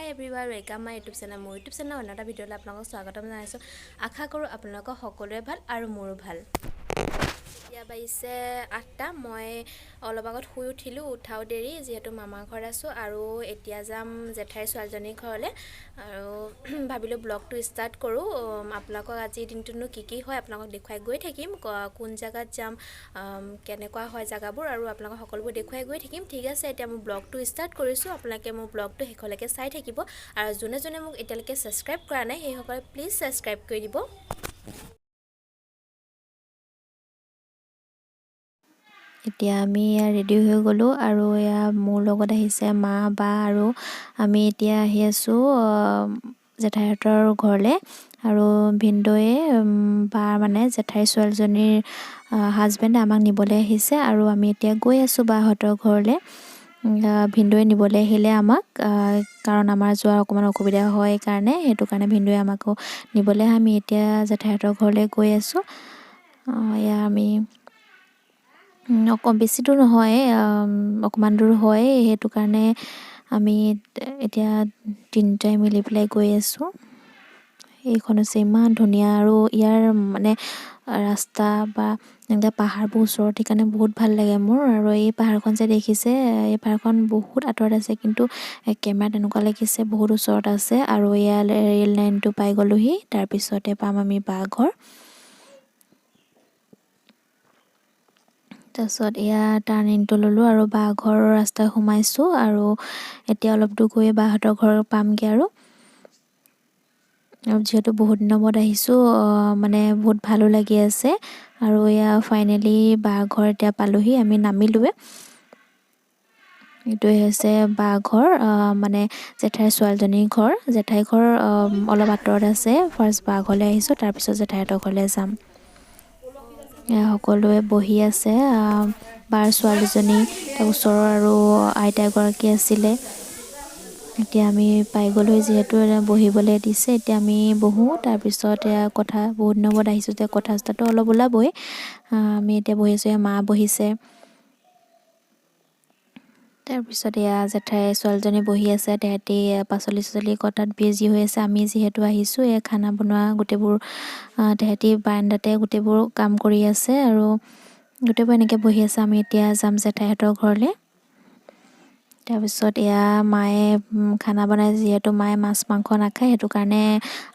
Everyone, welcome my YouTube channel. মোৰ YouTube চেনেলৰ অন্য এটা ভিডিঅ'লৈ আপোনালোকক স্বাগতম জনাইছোঁ। আশা কৰোঁ আপোনালোকৰ সকলোৰে ভাল আৰু মোৰো ভাল। এতিয়া বাজিছে 8টা। মই অলপ আগত শুই উঠিলোঁ, উঠাও দেৰি যিহেতু মামাৰ ঘৰত আছোঁ। আৰু এতিয়া যাম জেঠাইৰ ছোৱালীজনীৰ ঘৰলৈ আৰু ভাবিলোঁ ব্লগটো ষ্টাৰ্ট কৰোঁ। আপোনালোকক আজিৰ দিনটোনো কি কি হয় আপোনালোকক দেখুৱাই গৈ থাকিম, কোন জেগাত যাম, কেনেকুৱা হয় জেগাবোৰ আৰু আপোনালোকক সকলোবোৰ দেখুৱাই গৈ থাকিম। ঠিক আছে, এতিয়া মোৰ ব্লগটো ষ্টাৰ্ট কৰিছোঁ। আপোনালোকে মোৰ ব্লগটো শেষলৈকে চাই থাকিব আৰু যোনে যোনে মোক এতিয়ালৈকে ছাবস্ক্ৰাইব কৰা নাই সেইসকলে প্লিজ ছাবস্ক্ৰাইব কৰি দিব। এতিয়া আমি এয়া ৰেডি হৈ গ'লোঁ আৰু এয়া মোৰ লগত আহিছে মা, বা আৰু আমি এতিয়া আহি আছোঁ জেঠাইহঁতৰ ঘৰলৈ। আৰু ভিনদেউয়ে বা মানে জেঠাইৰ ছোৱালীজনীৰ হাজবেণ্ডে আমাক নিবলৈ আহিছে আৰু আমি এতিয়া গৈ আছোঁ বাহঁতৰ ঘৰলৈ। ভিনদেউয়ে নিবলৈ আহিলে আমাক, কাৰণ আমাৰ যোৱাৰ অকণমান অসুবিধা হয় কাৰণে, সেইটো কাৰণে ভিনদেউয়ে আমাকো নিবলৈ। আমি এতিয়া জেঠাইহঁতৰ ঘৰলৈ গৈ আছোঁ। এয়া আমি অকণ বেছি দূৰ নহয়, অকণমান দূৰ হয়, সেইটো কাৰণে আমি এতিয়া তিনিটাই মিলি পেলাই গৈ আছোঁ। এইখন হৈছে ইমান ধুনীয়া আৰু ইয়াৰ মানে ৰাস্তা বা এনেকৈ পাহাৰবোৰ ওচৰত, সেইকাৰণে বহুত ভাল লাগে মোৰ। আৰু এই পাহাৰখন যে দেখিছে, এই পাহাৰখন বহুত আঁতৰত আছে, কিন্তু কেমেৰাত এনেকুৱা লাগিছে বহুত ওচৰত আছে। আৰু এয়া ৰেল লাইনটো পাই গ'লোহি, তাৰপিছতে পাম আমি বাঘৰ। তাৰপিছত এয়া টাৰ্ণিংটো ল'লোঁ আৰু বাঘৰৰ ৰাস্তা সোমাইছোঁ আৰু এতিয়া অলপ দূৰ গৈ বাহঁতৰ ঘৰ পামগৈ। আৰু যিহেতু বহুত দিনৰ মূৰত আহিছোঁ, মানে বহুত ভালো লাগি আছে। আৰু এয়া ফাইনেলি বাঘৰ ঘৰ এতিয়া পালোহি, আমি নামিলোৱে। এইটোৱে হৈছে বাঘৰ, মানে জেঠাইৰ ছোৱালীজনীৰ ঘৰ। জেঠাইৰ ঘৰ অলপ আঁতৰত আছে। ফাৰ্ষ্ট বাঘৰলৈ আহিছোঁ, তাৰপিছত জেঠাইহঁতৰ ঘৰলৈ যাম। সকলোৱে বহি আছে, বাৰ ছোৱালীজনী, তাৰ ওচৰৰ আৰু আইতা এগৰাকী আছিলে। এতিয়া আমি পাই গ'লোহি, যিহেতু বহিবলৈ দিছে, এতিয়া আমি বহোঁ। তাৰপিছত এয়া কথা, বহুত দিনৰ মূৰত আহিছোঁ যে কথা চথাটো অলপ ওলাবই। আমি এতিয়া বহিছোঁ, এয়া মা বহিছে। তাৰপিছত এয়া জেঠাই ছোৱালীজনী বহি আছে, তেহেঁতি পাচলি চাচলি কটাত বিজি হৈ আছে। আমি যিহেতু আহিছোঁ, এয়া খানা বনোৱা গোটেইবোৰ তেহেঁতি বাৰাণ্ডাতে গোটেইবোৰ কাম কৰি আছে আৰু গোটেইবোৰ এনেকৈ বহি আছে। আমি এতিয়া যাম জেঠাইহঁতৰ ঘৰলৈ। তাৰপিছত এয়া মায়ে খানা বনাই, যিহেতু মায়ে মাছ মাংস নাখায়, সেইটো কাৰণে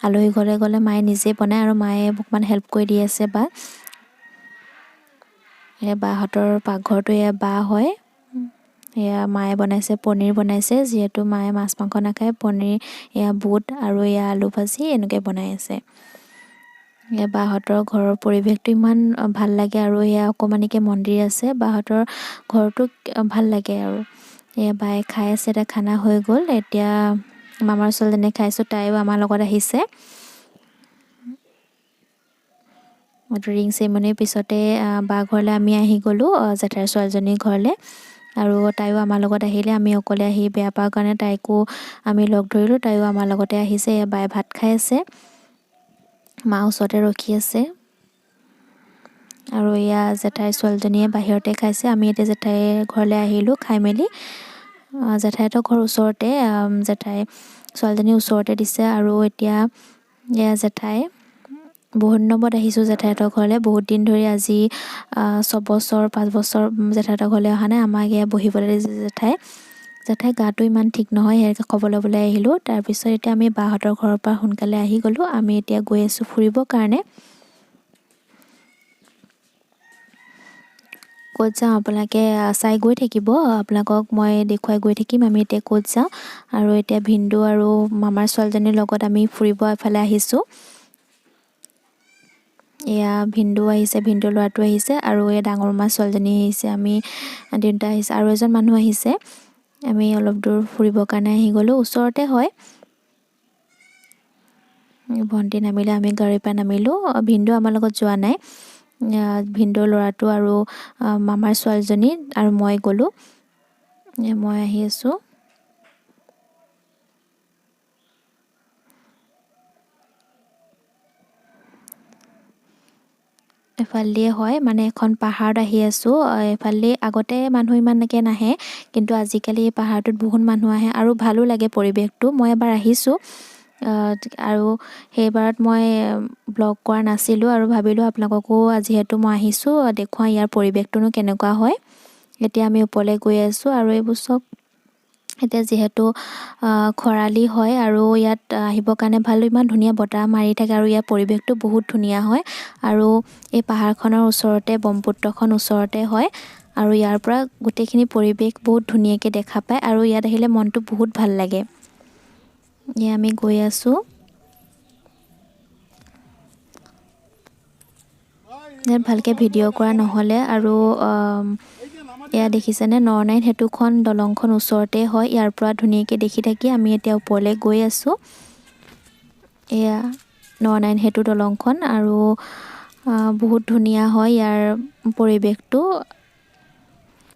আলহী ঘৰলৈ গ'লে মায়ে নিজেই বনায় আৰু মায়ে অকণমান হেল্প কৰি দি আছে বাক। এয়া বাহঁতৰ পাকঘৰটো, এয়া বা হয়। এয়া মায়ে বনাইছে, পনীৰ বনাইছে, যিহেতু মায়ে মাছ মাংস নাখায়। পনীৰ, এয়া বুট আৰু এয়া আলু ভাজি এনেকৈ বনাই আছে। এয়া বাহঁতৰ ঘৰৰ পৰিৱেশটো ইমান ভাল লাগে আৰু এয়া অকণমানিকৈ মন্দিৰ আছে, বাহঁতৰ ঘৰটো ভাল লাগে। আৰু এয়া বায়ে খাই আছে, এতিয়া খানা হৈ গ'ল। এতিয়া মামাৰ ছোৱালীজনীয়ে খাইছোঁ, তাইও আমাৰ লগত আহিছে। ৰিং চেৰিমনিৰ পিছতে বা ঘৰলৈ আমি আহি গ'লোঁ, জেঠাইৰ ছোৱালীজনীৰ ঘৰলৈ। আৰু তাইও আমাৰ লগত আহিলে, আমি অকলে আহি বেয়া পোৱাৰ কাৰণে তাইকো আমি লগ ধৰিলোঁ, তাইও আমাৰ লগতে আহিছে। এয়া বায়ে ভাত খাই আছে, মা ওচৰতে ৰখি আছে। আৰু এয়া জেঠাইৰ ছোৱালীজনীয়ে বাহিৰতে খাইছে। আমি এতিয়া জেঠাইৰ ঘৰলৈ আহিলোঁ খাই মেলি। জেঠাইহঁতৰ ঘৰ ওচৰতে, জেঠাই ছোৱালীজনীৰ ওচৰতে দিছে। আৰু এতিয়া এয়া জেঠাই, বহুত দিনৰ মূৰত আহিছোঁ জেঠাইহঁতৰ ঘৰলৈ, বহুত দিন ধৰি আজি 6 বছৰ 5 বছৰ জেঠাইহঁতৰ ঘৰলৈ অহা নাই। আমাক এয়া বহিবলৈ দিছে জেঠাই। জেঠাই গাটো ইমান ঠিক নহয়, সেয়ে খবৰ ল'বলৈ আহিলোঁ। তাৰপিছত এতিয়া আমি বাহঁতৰ ঘৰৰ পৰা সোনকালে আহি গ'লোঁ। আমি এতিয়া গৈ আছোঁ ফুৰিবৰ কাৰণে। ক'ত যাওঁ আপোনালোকে চাই গৈ থাকিব, আপোনালোকক মই দেখুৱাই গৈ থাকিম আমি এতিয়া ক'ত যাওঁ। আৰু এতিয়া ভিনদেউ আৰু মামাৰ ছোৱালীজনীৰ লগত আমি ফুৰিব এফালে আহিছোঁ। এয়া ভিনদেউ আহিছে, ভিনদেউ ল'ৰাটো আহিছে আৰু এই ডাঙৰ মামাৰ ছোৱালীজনী আহিছে। আমি তিনিটা আহিছে আৰু এজন মানুহ আহিছে। আমি অলপ দূৰ ফুৰিবৰ কাৰণে আহি গ'লোঁ, ওচৰতে হয়। ভণ্টি নামিলে, আমি গাড়ীৰ পৰা নামিলোঁ। ভিনদেউ আমাৰ লগত যোৱা নাই, ভিনদেউৰ ল'ৰাটো আৰু মামাৰ ছোৱালীজনী আৰু মই গ'লোঁ। মই আহি আছোঁ। এফালেদিয়ে হয়, মানে এখন পাহাৰত আহি আছোঁ। এইফালেদি আগতে মানুহ ইমানকৈ নাহে, কিন্তু আজিকালি এই পাহাৰটোত বহুত মানুহ আহে আৰু ভালো লাগে পৰিৱেশটো। মই এবাৰ আহিছোঁ আৰু সেইবাৰত মই ব্লগ কৰা নাছিলোঁ আৰু ভাবিলোঁ আপোনালোককো যিহেতু মই আহিছোঁ দেখুৱাওঁ ইয়াৰ পৰিৱেশটোনো কেনেকুৱা হয়। এতিয়া আমি ওপৰলৈ গৈ আছোঁ আৰু এইবোৰ চব এতিয়া যিহেতু খৰালি হয় আৰু ইয়াত আহিবৰ কাৰণে ভাল, ইমান ধুনীয়া বতাহ মাৰি থাকে আৰু ইয়াৰ পৰিৱেশটো বহুত ধুনীয়া হয়। আৰু এই পাহাৰখনৰ ওচৰতে ব্ৰহ্মপুত্ৰখন ওচৰতে হয় আৰু ইয়াৰ পৰা গোটেইখিনি পৰিৱেশ বহুত ধুনীয়াকৈ দেখা পায় আৰু ইয়াত আহিলে মনটো বহুত ভাল লাগে। এয়া আমি গৈ আছোঁ। ইয়াত ভালকৈ ভিডিঅ' কৰা নহ'লে আৰু এয়া দেখিছেনে নৰনাৰায়ণ সেতুখন দলংখন ওচৰতে হয়, ইয়াৰ পৰা ধুনীয়াকৈ দেখি থাকি আমি এতিয়া ওপৰলৈ গৈ আছোঁ। এয়া নৰনাৰায়ণ সেতু দলংখন আৰু বহুত ধুনীয়া হয় ইয়াৰ পৰিৱেশটো।